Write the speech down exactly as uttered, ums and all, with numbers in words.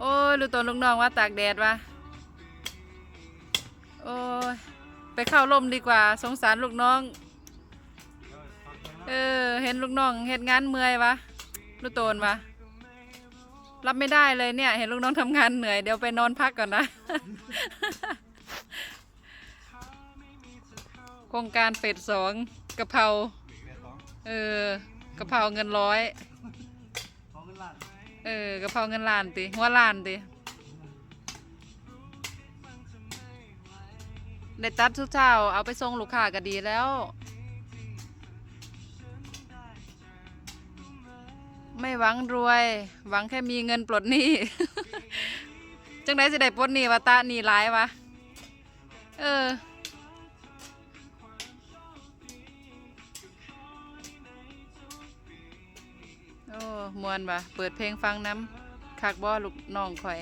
โอ้ย ลูกตนลูกน้องว่าตากแดดวะ โอ้ย ไปเข้าร่มดีกว่า สงสารลูกน้อง เออ เห็นลูกน้องเฮ็ดงานเมื่อยวะ ลูกตนวะ รับไม่ได้เลยเนี่ย เห็นลูกน้องทำงานเหนื่อย เดี๋ยวไปนอนพักก่อนนะ โครงการเฟสสอง กะเพรา เออ กะเพราเงินร้อย เออกะเพราเงินล้านติ หัวล้านติ ได้ตัดทุกเช้า เอาไปส่งลูกค้าก็ดีแล้ว ไม่หวังรวย หวังแค่มีเงินปลดหนี้ จังได๋สิได้ปลดหนี้วะ ตะหนี้หลายวะ เออ โอ้ ม่วนวะ เปิดเพลงฟังนำ คักบ่ลูกน้องข่อย